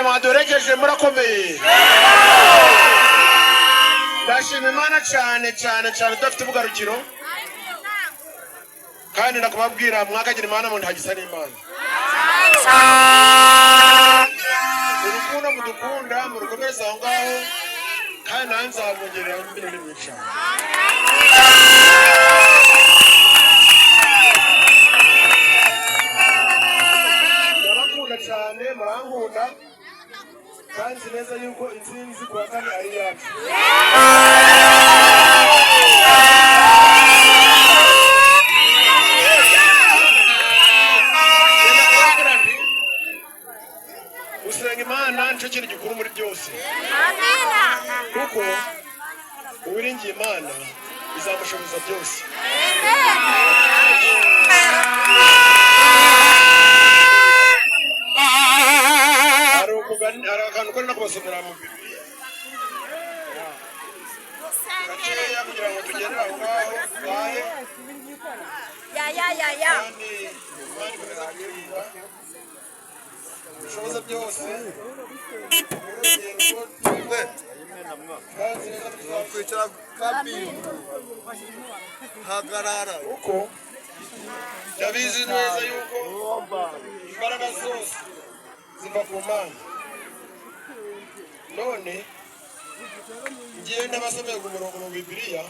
Mwaduherekeje, murakomeye. Ndashima Imana cyane cyane cyane, tudafite ubugarukiro. Kandi ndakubabwira, mwakagira Imana mu ntagisa n'Imana. Urukundo mudukunda murukomereza aho ngaho, kandi nawe nzabongerera imirimo myinshi cyane. Ndabakunda cyane, murankunda, kandi nzi neza yuko intsinzi kuwa kane ari iyacu. Ngenda kubabwira nti gusenga Imana nicyo kintu gikuru muri byose, kuko uwiringiye Imana izamushoboza byose. Hari akantu kari no kubasomera mu Bibiliya gakeya kugira ngo tugere aho ngaho tutahe. Ya ya ya ya. Kandi Imana ikomeza kuturinda, ibishoboza byose muri urugendo turimo, kandi neza tuzakwicara. Kwicara kabiri, hagarara. Kuko ndabizi neza yuko imbaraga zose ziva ku Mana. None ngiye ndabasomeye ku murongo mu Bibiliya,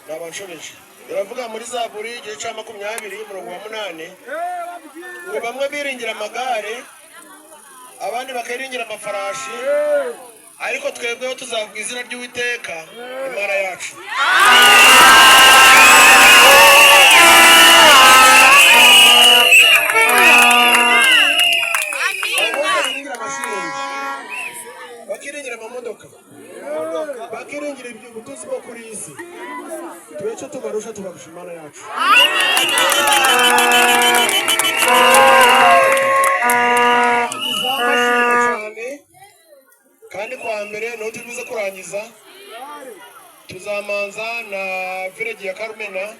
nabanshobeje. Biravuga muri Zaburi igice cya 20 umurongo wa 8 ngo: "Bamwe biringira amagare, abandi bakiringira amafarashi, ariko twebweho tuzavuga izina ry'Uwiteka Imana yacu." Bamwe biringira amashiringi, bakiringira amamodoka, bakiringira ibyo ubutunzi bwo kuri iyi si. Tube icyo tubarusha, tubarusha Imana yacu. Ndashima cyane. Kandi kwa mbere niho turi kurangiza, tuzamanza na village ya Karumena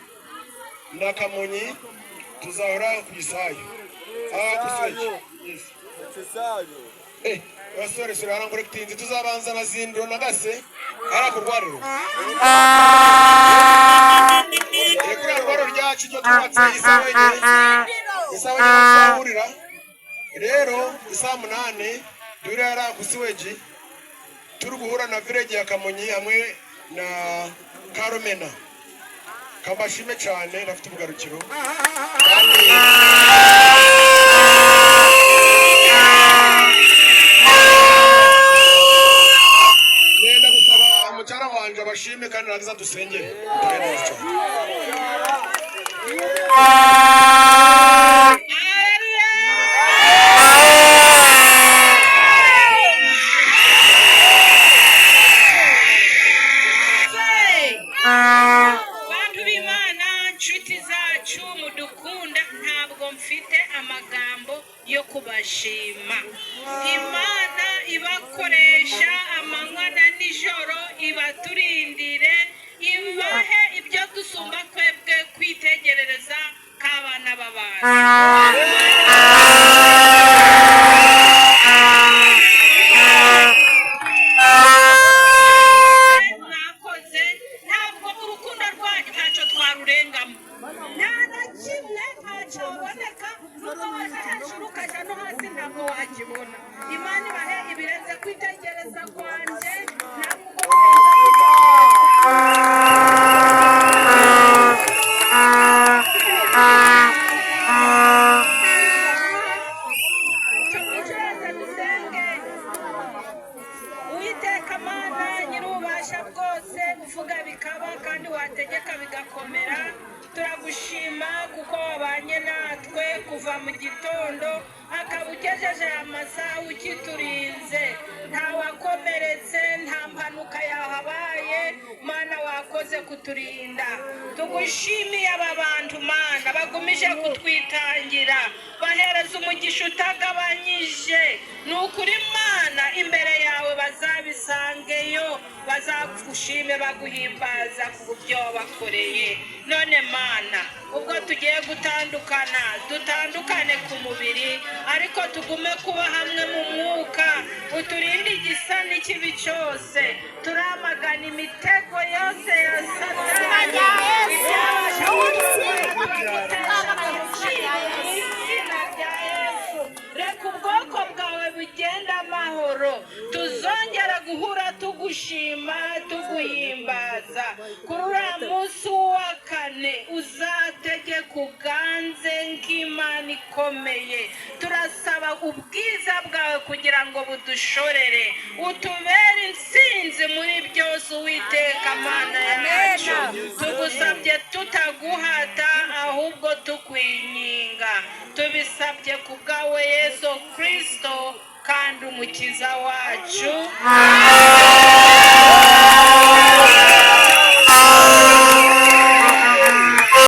na Kamonyi, tuzahora ku Isayo, aha ku Swege. Yes. Kisayo. Basore sore harangorekitinzi, tuzabanza na Zindiro na Gase hariya ku rwariro. Kuriya rwariro ryacu ryo twubatse, isaha wenyine, isaha wenyine tuzahurira. Rero isaha 8 duhurira hariya ku siweji, turi guhura na village ya Kamonyi hamwe na Karomena. Kabashime cyane, nafite ubugarukiro. Kandi nenda gusaba umucyara wanje abashime, kandi narangiza dusengere dutahe neza cyane. Bantu b'Imana, nshuti zacu mudukunda, ntabwo mfite amagambo yo kubashima. Imana ibakoresha amanywa na nijoro, ibaturindire, ibahe ibyo dusumba twebwe kwitegerereza k'abana b'abantu. Mwakoze, ntabwo urukundo rwanyu ntacyo twarurengamo, nta na kimwe, ntacyaboneka. Nubwo waza hejuru ukajya no hasi, ntabwo wakibona. Imana ibahe ibirenze kwitegereza kwanjye, ntabwo birenze kwitegereza. Tumwicareze dusenge. Uwiteka Mana nyir'ububasha bwose, uvuga bikaba kandi wategeka bigakomera, turagushima kuko wabanye natwe kuva mu gitondo, akaba ugejeje aya masaha ukiturinze. Nta wakomeretse, nta mpanuka yahabaye. Mana, wakoze kuturinda. Tugushimiye aba bantu, Mana, bagumije kutwitangira. Bahereza umugisha utagabanyije. Ni ukuri Mana, imbere yawe bazabisangeyo, bazagushime baguhimbaza ku buryo wabakoreye. None Mana, ubwo tugiye gutandukana, dutandukane ku mubiri, ariko tugume kuba hamwe mu mwuka. Uturinde igisa n'ikibi cyose. Turamagana imitego yose ya Satani. Ibyabasha kudutesha agaciro mu izina rya Yesu. Reka ubwoko bwawe bugende amahoro, tuzongera guhura tugushima, tuguhimbaza kuri uriya munsi wa kane. Uzategeka, uganze nk'Imana ikomeye. Turasaba ubwiza bwawe kugira ngo budushorere, utubere intsinzi muri byose. Uwiteka Mana yacu, tugusabye tutaguhata, ahubwo tukwinginga. Tubisabye ku bwawe Yesu Kirisito kandi Umukiza wacu.